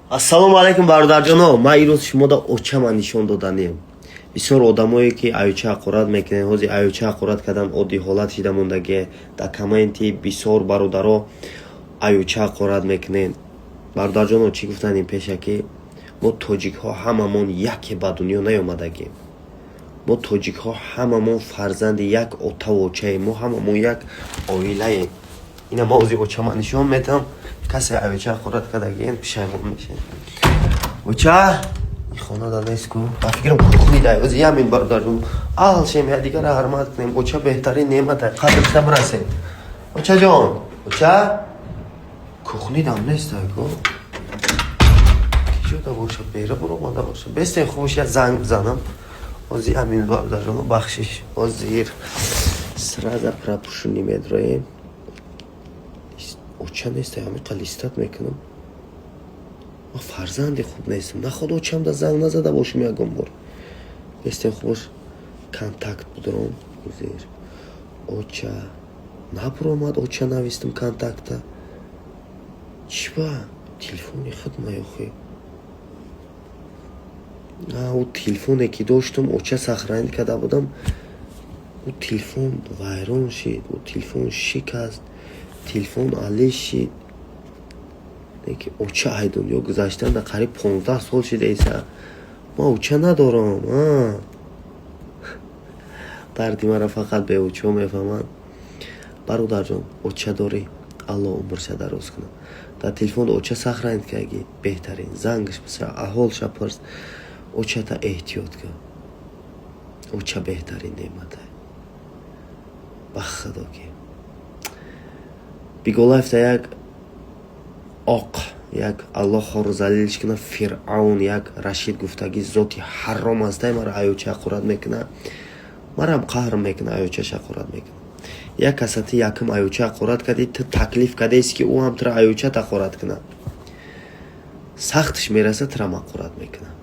Ассалому алайкум, бародарҷоно. Ман ирӯз шумода очама нишон доданем. Бисёр одамое, ки аюча ҳақорат мекунед, ҳозир аюча ҳақорат кардан оддӣ ҳолат шида мондагие. Дар комменти бисёр бародаро аюча ҳақорат мекунед. Бародарҷоно, чӣ гуфтанем пеша, ки мо тоҷикҳо ҳамамон яке ба дунё наёмадагем. Мо тоҷикҳо ҳамамон фарзанди як отаву очаем, мо ҳамамон як оилаем. Ина ма ҳозир очама нишон метам. Касе аюча ҳақорат кардагиен, пушаймон мешем. Оча и хонада нест ку, ба фикрам кухнида. Ҳозир ямин, бародарҷон, алшем, якдигара ҳурмат кунем. Оча беҳтарин неъмата, қадршда бирасем. Очаҷон, оча кухнидам нестай ку, киҷода боша? Бера буромада боша. Бестен, хубш як занг бизанам ҳозир. Амин, бародарҷоно, бахшиш. Ҳозир сразу пропущенный медроем. Оча нестай, ҳамиқа листать мекунам. Ман фарзанди хуб нестам, наход очамда занг назада бошам ягон бор. Бестен, хубош контакт будором. Ҳозир оча набуромад. Оча навистам контакта. Чӣ ба телефони худма ёхе? Ӯ телефоне, ки доштам, оча сохранить карда будам, ӯ телефон вайрон шид, ӯ телефон шикаст, телефон алиш шид. Ки оча ай дунё гузаштан да қариб 15 сол шидаиса. Ман оча надорам. Дарди маро фақат беочаҳо мефаҳманд. Бародарҷон, оча дорӣ, Аллоҳ умрша дароз кунад. Дар телефон оча сохранить карги, беҳтарин зангаш бисар, аҳволша пурс, очата эҳтиёт кун. Оча беҳтарин неъмата, ба Худо ки. Биголафта як оқ, як Аллоҳ хору залилш кунад, Фиръавн, як Рашид гуфтагӣ зоти ҳаром астай, мара аюча ҳақорат мекунад, марам қаҳр мекунад, аючаш ҳақорат мекунад. Як каса ту якум аюча ҳақорат кардӣ, ту таклиф кардеси, ки ӯ ҳам тура аючат ҳақорат кунад. Сахтш мераса, турам ҳақорат мекунад.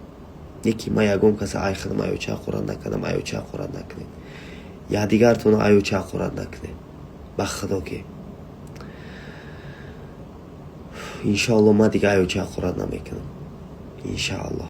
Неки ман ягон каса ай худам аюча ҳақорат накардам. Аюча ҳақорат накунед, якдигартона аюча ҳақорат накунед, ба Худо ки. Иншоалло, ман дига аюча ҳақорат намекунам, иншоалло.